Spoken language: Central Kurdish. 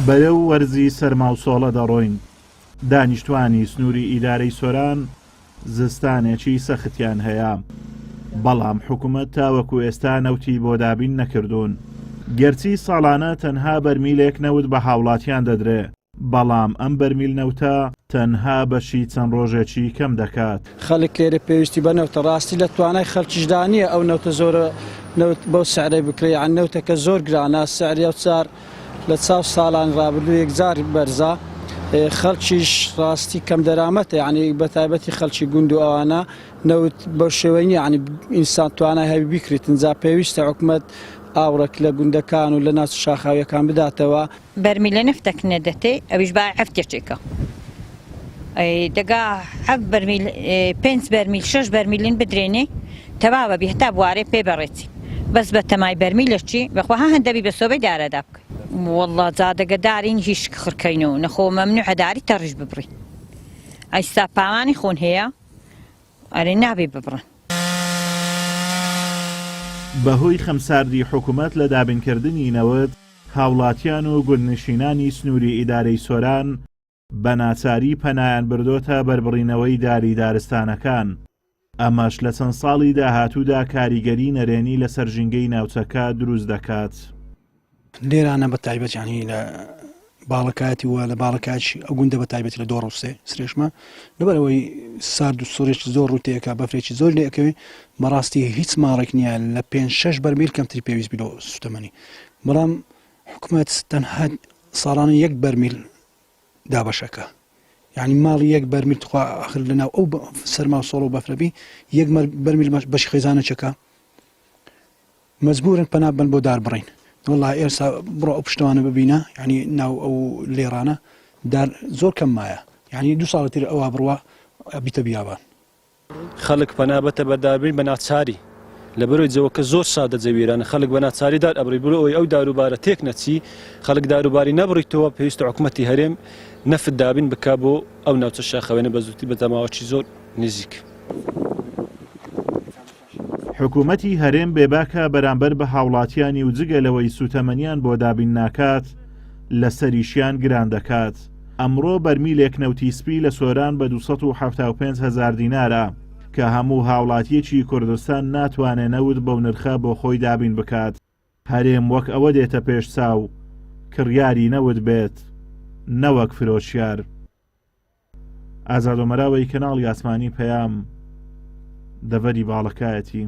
بەرەو وەرزی سەرما و سۆڵە دەڕۆین، دانیشتوانی سنووری ئیدارەی سۆران زستانێکی سەختیان هەیە، بەڵام حکومەت تاوەکو ئێستا نەوتی بۆ دابین نەکردوون، گەرچی ساڵانە تەنها بەرمیلێک نەوت بە هاوڵاتیان دەدرێ، بەڵام ئەم بەرمیل نەوتە تەنها بەشی چەند ڕۆژێکی کەم دەکات. خەڵک لێرە پێویستی بە نەوتە، ڕاستی لە توانای خەڵکیشدا نییە ئەو نەوتە زۆرە نەوت بەو سعرەی بکرێ، یان نەوتەکە زۆر گرانە، سعری ئەو چار لە چاو ساڵانی ڕابردوو یەکجار بەرزە، خەڵکیش ڕاستی کەم دەرامەتە، یانی بە تایبەتی خەڵکی گوند و ئەوانە نەوت بەو شێوەی نییە، یانی ئینسان توانای هەبی بیکریتن، جا پێویستە حکومەت ئاوڕێک لە گوندەکان و لە ناوچە شاخاوییەکان بداتەوە. بەرمیلە نەفتەک نەدەتێ ئەویش با هەفتێکێکە ئەی دەگا هەف بەرمیل پێنج بەرمیل شەش بەرمیلن بدرێنێ تەواوە بی هەتا بوارێ پێ بەڕێچی بەس بە تەمای بەرمیلە چی بەخوا ها هەندەبی بە سۆبەی دارەدا بکەی واللە جادەگە دارین هیشک خڕکەینەوە نەخۆ مەمنوعە داری تەڕیش ببڕی ئەیستا پاوانی خۆن هەیە ئەرێ نابێ ببڕن. بەهۆی خەمساردی حکومەت لە دابینکردنی نەوت، هاوڵاتیان و گوندنشینانی سنووری ئیدارەی سۆران بە ناچاری پەنایان بردۆتە بەربڕینەوەی داری دارستانەکان، ئەمەش لە چەند ساڵی داهاتوودا کاریگەری نەرێنی لەسەر ژینگەی ناوچەکە دروست دەکات. لێرانە بە تایبەت یانی لە باڵەکایەتی و لە باڵەکایەتی ئەو گوندە بە تایبەتی لە دۆڕوسێ سرێشمە لەبەرەوەی سارد و سوڕێکی زۆر ڕووتەیەکە بەفرێکی زۆر لێ ئەکەوێ بەڕاستی هیچ ماڵێک نییە لە پێ شەش بەرمیل کەمتری پێویست بی لۆ سوتەمەنی بەڵام حکومەت تەنها ساڵانە یەک بەرمیل دابەشەکە یعنی ماڵی یەک بەرمیل تخوا ئاخر لەناو ئەو سەرما و سۆڵ و بەفرەبی یەک بەرمیل بەشی خێزانەچەکە مەجبورن پەنا بەن بۆ دار بڕین وەڵا ئێستا بڕۆ ئەو پشتوانە ببینە یعنی ناو ئەو لێرانە دار زۆر کەم مایە یعنی دو ساڵە تر ئەوە بڕوا بیتە بیابان. خەڵک پەنا بەتە بەر داربرین بە ناچاری لەبەرەوەی جەوەکە زۆر سادە جەویرانە خەڵک بە ناچاری دار ئەبڕی بۆ ئەوەی ئەو داروبارە تێک نەچی خەڵک داروباری نەبڕیتەوە پێویستە حکومەتی هەرێم نەفت دابین بکا بۆ ئەو ناوچە شاخەوێنە بە زووتی بە دەماوەکی زۆر نزیک. حکومەتی هەرێم بێباکە بەرامبەر بە هاوڵاتیانی و جگە لەوەی سوتەمەنیان بۆ دابین ناکات، لەسەریشیان گران دەکات. ئەمڕۆ بەرمیلێک نەوتی سپی لە سۆران بە 275 هەزار دینارە، کە هەموو هاوڵاتیەکی کوردستان ناتوانێ نەوت بەو نرخە بۆ خۆی دابین بکات. هەرێم وەک ئەوە دێتە پێش چاو کڕیاری نەوت بێت نەوەک فرۆشیار. ئازاد ئۆمەراوەی کەناڵی ئاسمانی پەیام، دەڤەری باڵەکایەتی.